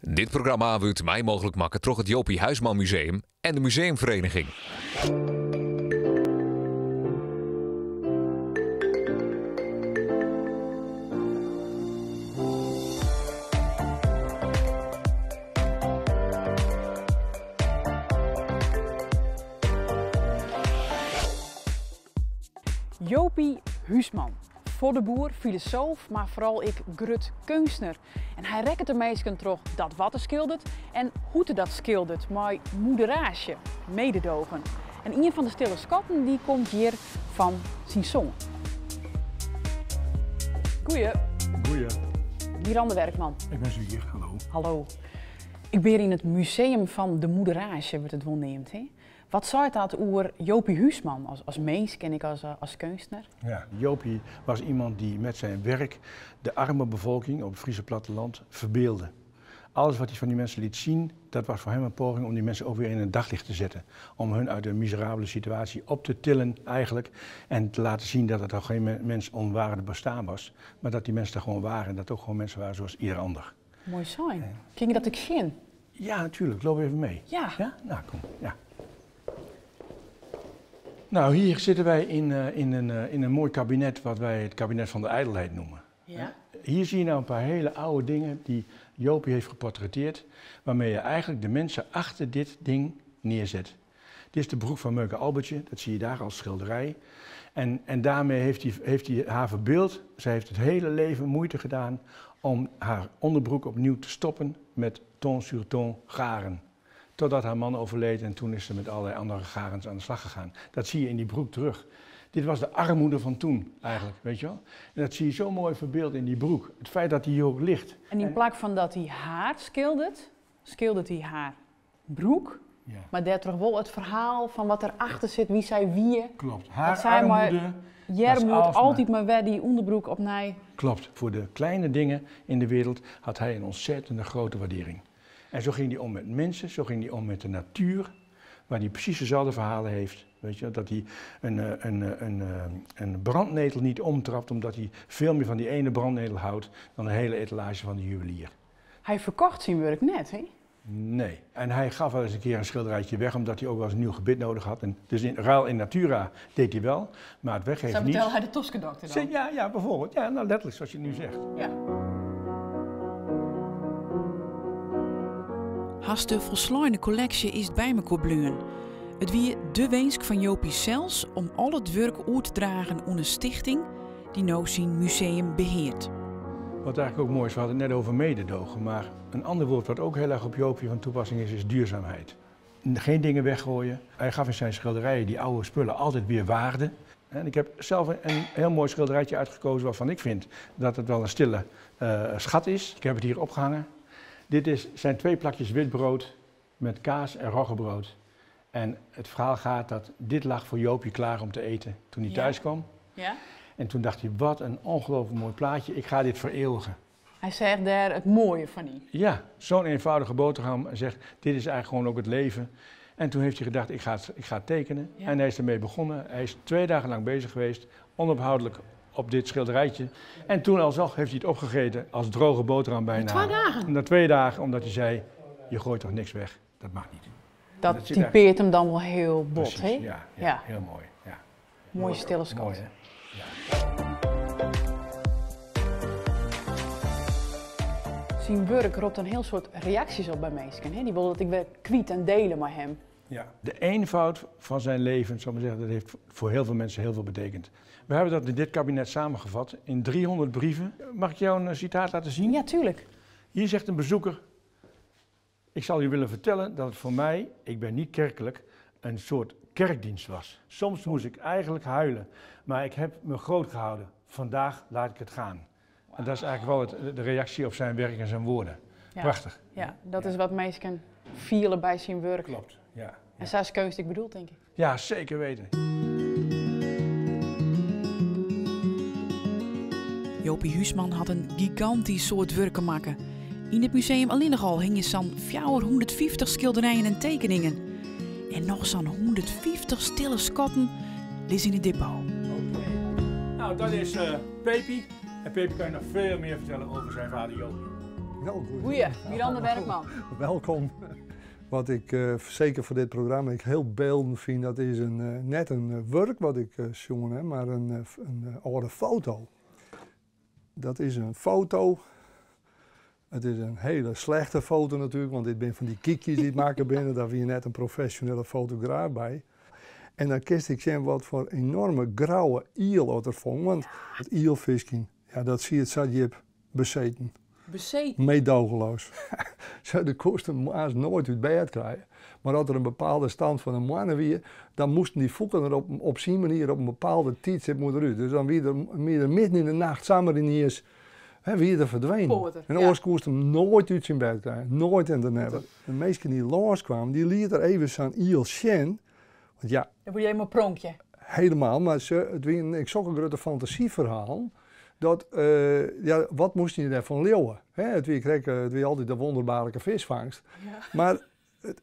Dit programma wurdt mei mooglik makke troch it Jopie Huisman Museum en de Museumvereniging. Jopie Huisman, Fodde-boer, filosoof, mar foaral ek grut keunstner. En hy rekket de minsken troch dat wat er skildert en hoe't er dat skildert, mei moederaasje, mededogen. En ien fan de stille skatten dy komt hjir fan syn soan. Goeie. Goeie. Miranda Werkman. Ik ben Zwier, hallo. Hallo. Ik bin yn it Museum fan de Moederaasje, wurdt it wol neamd, hè? Wat seit dat oer Jopie Huisman as, as minsk en ek as, as keunstner? Ja, Jopie was iemand die met zijn werk de arme bevolking op het Friese platteland verbeeldde. Alles wat hij van die mensen liet zien, dat was voor hem een poging om die mensen ook weer in het daglicht te zetten. Om hun uit een miserabele situatie op te tillen eigenlijk. En te laten zien dat het al geen mens onwaardig bestaan was. Maar dat die mensen er gewoon waren en dat ook gewoon mensen waren zoals ieder ander. Moai sein. Kin ik dat ek sjen? Ja, natuurlijk. Loop even mee. Ja. Ja? Nou, kom. Ja. Nou, hier zitten wij in, eh, in, een, eh, in een mooi kabinet wat wij het kabinet van de ijdelheid noemen. Ja. Hier zie je nou een paar hele oude dingen die Jopie heeft geportretteerd, waarmee je eigenlijk de mensen achter dit ding neerzet. Dit is de broek van Meuke Albertje, dat zie je daar als schilderij. En, en daarmee heeft hij, heeft hij haar verbeeld. Zij heeft het hele leven moeite gedaan om haar onderbroek opnieuw te stoppen met ton sur ton garen. Totdat haar man overleed en toen is ze met allerlei andere garens aan de slag gegaan. Dat zie je in die broek terug. Dit was de armoede van toen eigenlijk, weet je wel. En dat zie je zo mooi verbeeld in die broek. Het feit dat die hier ook ligt. En in plak fan dat hy har skilderet, skilderet hy har broek. Ja. Mar dêrtroch wol it ferhaal fan wat derachter sit, wie sy wie. Klopt. Haar Dat sy mei armoede. earmoed alsmaar. altyd mar wer dy ûnderbroek opnij. Klopt. Voor de kleine dingen in de wereld had hij een ontzettende grote waardering. En zo ging hij om met mensen, zo ging hij om met de natuur, waar hij precies dezelfde verhalen heeft. Weet je, dat hij een, eh, een, eh, een, eh, een brandnetel niet omtrapt, omdat hij veel meer van die ene brandnetel houdt dan een hele etalage van de juwelier. Hy ferkocht syn wurk net, hè? Nee. En hij gaf wel eens een keer een schilderijtje weg, omdat hij ook wel eens een nieuw gebit nodig had. En dus in ruil in natura deed hij wel, maar het weggeven Sa niet. fertelde hy de toskedokter dan? Ja, ja, bijvoorbeeld. Ja, nou letterlijk zoals je het nu zegt. Ja. Hast de folsleine kolleksje is by mekoar bleaun. It wie de winsk fan Jopie sels om al it wurk oer te dragen oan in stichting dy't no syn museum beheart. Wat eigenlijk ook mooi is, we hadden het net over mededogen, maar een ander woord wat ook heel erg op Jopie van toepassing is, is duurzaamheid. Geen dingen weggooien. Hij gaf in zijn schilderijen die oude spullen altijd weer waarde. En ik heb zelf een heel mooi schilderijtje uitgekozen waarvan ik vind dat het wel een stille schat is. Ik heb het hier opgehangen. Dit zijn 2 plakjes witbrood met kaas en roggebrood. En het verhaal gaat dat dit lag voor Jopie klaar om te eten toen hij thuis kwam. En toen dacht hij, wat een ongelooflijk mooi plaatje, ik ga dit vereeuwigen. Hy seach dêr it moaie fan yn. Ja, zo'n eenvoudige boterham en zegt, dit is eigenlijk gewoon ook het leven. En toen heeft hij gedacht, ik ga het tekenen. En hij is ermee begonnen. Hij is 2 dagen lang bezig geweest, onophoudelijk op dit schilderijtje. En toen alsnog heeft hij het opgegeten als droge boterham bijna. Na 2 dagen? Na 2 dagen, omdat hij zei, je gooit toch niks weg, dat mag niet. Dat Dat zit typeert eigenlijk him dan wol hiel bot, Precies, hè? ja, ja, heel mooi. Ja. Moaie stille skat. Mooi, hè? Ja. Syn wurk ropt in hiel soad reaksjes op by minsken, hè? Dy wolle dat ek wer kwyt en diele mei him. Ja, de eenvoud van zijn leven, zal ik maar zeggen, dat heeft voor heel veel mensen heel veel betekend. We hebben dat in dit kabinet samengevat in 300 brieven. Mag ik jou een citaat laten zien? Ja, tuurlijk. Hier zegt een bezoeker, ik zal u willen vertellen dat het voor mij, ik ben niet kerkelijk, een soort kerkdienst was. Soms moest ik eigenlijk huilen, maar ik heb me groot gehouden. Vandaag laat ik het gaan. En dat is eigenlijk wel de reactie op zijn werk en zijn woorden. Prachtig. Ja, dat is wat minsken fiele by syn wurk. Klopt, ja. En sa is keunst ek bedoeld, tink ik. Ja, zeker weten. Jopie Huisman hat in gigantysk soad wurk makke. Yn it museum allinnich al hingje sa'n 450 skilderijen en tekeningen. En noch sa'n 150 stille skatten lizze yn it depot. Oké. Nou, dat is Pepi. En Pepi kan je nog veel meer vertellen over zijn vader Jopie. Nou, goed. Goeie, Miranda Werkman. Welkom. Wat ik seker foar dit programma ek hiel byldend fyn, dat is net in wurk wat ik sjoen ha, mar in âlde foto. Dat is in foto. It is in hiele slechte foto natuerlik, want dit binne fan dy kykjes dy't makke binne. Dêr wie net in profesjonele fotograaf by. En dan kinst ek sjen wat foar enoarme grauwe iel oft er fong, want it ielfiskjen, ja, dat siet sa djip beseten. Beseten? Meedogenloos. Sa, do koest him moarns noait út bêd krije. Mar as der in bepaalde stand fan de moanne wie, dan moasten dy fûken der op syn manier op in bepaalde tiidstip moat derút. Dus dan wie er, wie er midden yn de nacht samar yniens, hè, wie er ferdwenen. Poater, En ja. oars koest him noait út syn bêd krije. Noait en te never. De minsken dy't lâns kwamen, dy liet er even sa'n iel sjen. Want ja, Dan wurd je helemaal pronkje. Helemaal, mar se, it wienen ek sokke grutte fantasyferhalen dat, ja, wat moast je dêrfan leauwe? Hè, it wie krekt, it wie altyd de wonderbaarlike fisfangst. Mar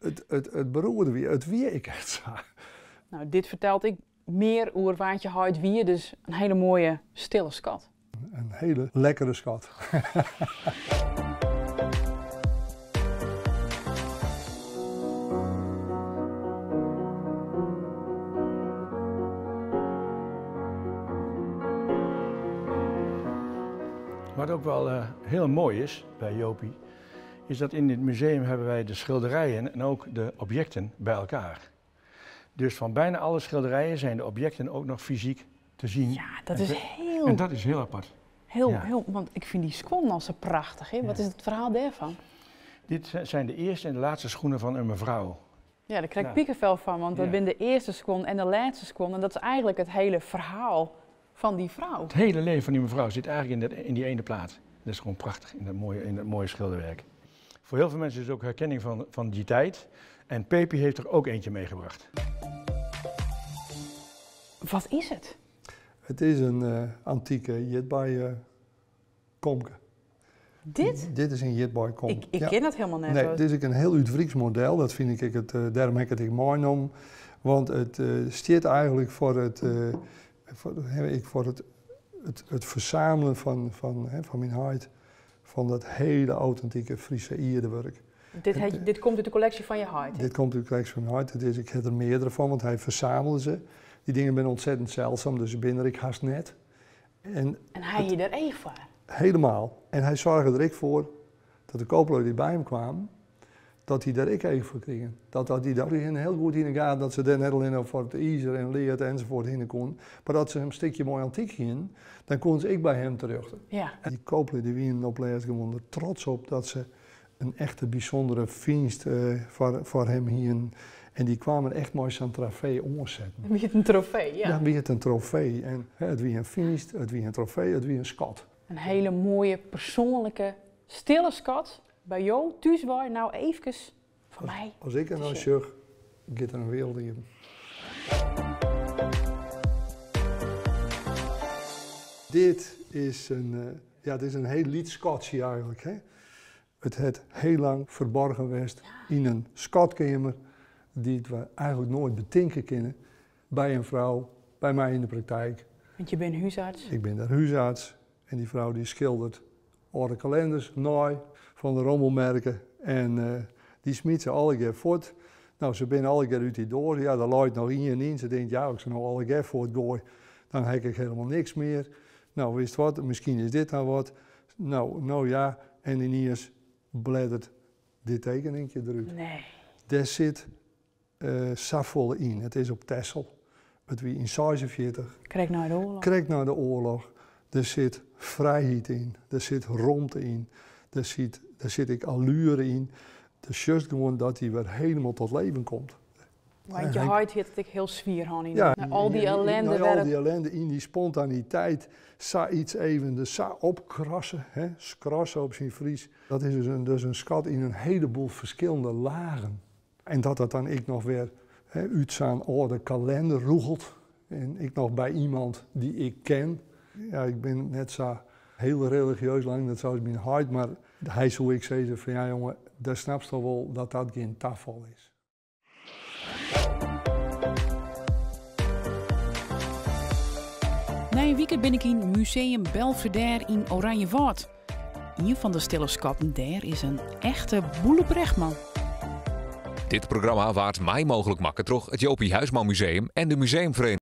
it beroerde wie, it wie ek echt sa. Nou, dit fertelt ek mear oer wa't je heit wie, dus in hiele moaie stille skat. In hiele lekkere skat. Wat ook wel heel mooi is by Jopie, is dat in dit museum hebben wij de schilderijen en ook de objecten bij elkaar. Dus van bijna alle schilderijen zijn de objecten ook nog fysiek te zien. Ja, dat is heel En dat is heel apart. Heel, Ja. heel, want ik vind die schoenen al zo prachtig. Hè? Wat Ja. is het verhaal daarvan? Dit zijn de eerste en de laatste schoenen van een mevrouw. Ja, daar krijg ik Ja. piekenvel van, want dat Ja. zijn de eerste schoen en de laatste schoen. En dat is eigenlijk het hele verhaal van die vrouw. Het hele leven van die mevrouw zit eigenlijk in die ene plaat. Dat is gewoon prachtig in dat mooie schilderwerk. Voor heel veel mensen is het ook herkenning van die tijd. En Pepi heeft er ook eentje meegebracht. Wat is het? Het is een antieke jitbij komke. Dit? Dit is een jitbij kom. Ik Ja. ken dat helemaal net. Nee, hoor. dit is ook een heel uitwrieks model. Dat vind ik het, daarom heb ik het mooi om. Want het staat eigenlijk voor het, voor, hè, ik, voor het, het, het verzamelen van, van, hè, van mijn huid, van dat hele authentieke Friese ierdewerk. Dit komt uit de collectie van je huid, hè? Dit komt uit de collectie van mijn huid. Ik heb er meerdere van, want hij verzamelde ze. Die dingen zijn ontzettend zeldzaam, dus ik ben er ik haast net. En En hij het hier er even voor? Helemaal. En hij zorgde er ik voor dat de kooplui die bij hem kwamen, dat die daar ik even voor kregen. Dat die daar heel goed in de gaten, dat ze daar net alleen voor het ijzer en leert enzovoort heen kon. Maar dat ze een stukje mooi antiek gingen, dan kon ze ik bij hem terecht. Ja. En die kooplui die wienen op laatst gewoon er trots op dat ze een echte bijzondere vindst voor hem hier. En die kwamen echt mooi zo'n trofee omzetten. Wie het een trofee, ja. Ja, wie het een trofee. En, hè, het wie een vindst, het wie een trofee, het wie een schat. Een hele mooie, persoonlijke, stille schat. Bij jou, thuis waar, nou even van mij. Als ik er nou te zien. zucht, gaat er een wereld in. Dit is een heel lied schatje eigenlijk. Hè? Het het heel lang verborgen geweest in een schatkamer die het we eigenlijk nooit betinken kunnen. Bij een vrouw, bij mij in de praktijk. Want je bent huisarts. Ik ben daar huisarts en die vrouw die schildert oude kalenders, naai van de rommelmerken. En die smiet ze alle keer voort. Nou, ze zijn alle keer uit die door. Ja, daar looit nog in en in. Ze denkt, ja, als ik ze nou alle keer voortgooi, dan heb ik helemaal niks meer. Nou, wist wat, misschien is dit dan wat. Nou, nou ja, en ineens bladdert dit tekeningje eruit. Nee. Daar zit safvolle in. Het is op Texel. Het wie in 46. Krijg naar de oorlog. Krijg naar de oorlog. Er zit vrijheid in. Er zit romte in. Er zit ik allure in. Het is juist gewoon dat hij weer helemaal tot leven komt. Want je huid heeft het ik heel zwier, Hannie. Ja. Nou, al die ellende Al werd die ellende in die spontaniteit. Sa iets even de sa opkrassen, hè, skrassen op zijn Fries. Dat is dus een schat in een heleboel verschillende lagen. En dat dat dan ik nog weer, hè, uit zijn oude kalender roegelt. En ik nog bij iemand die ik ken. Ja, ik ben net zo heel religieus lang, dat zou mijn hart, maar hij zo ik zei van ja jongen, daar snap je toch wel dat dat geen tafel is. Na een weekend ben ik in Museum Belvédère in Oranjewâld. Ien fan de stille skatten dêr is in echte Boele Bregman. Dit programma waard mei mooglik makke troch it Jopie Huisman Museum en de Museumferiening.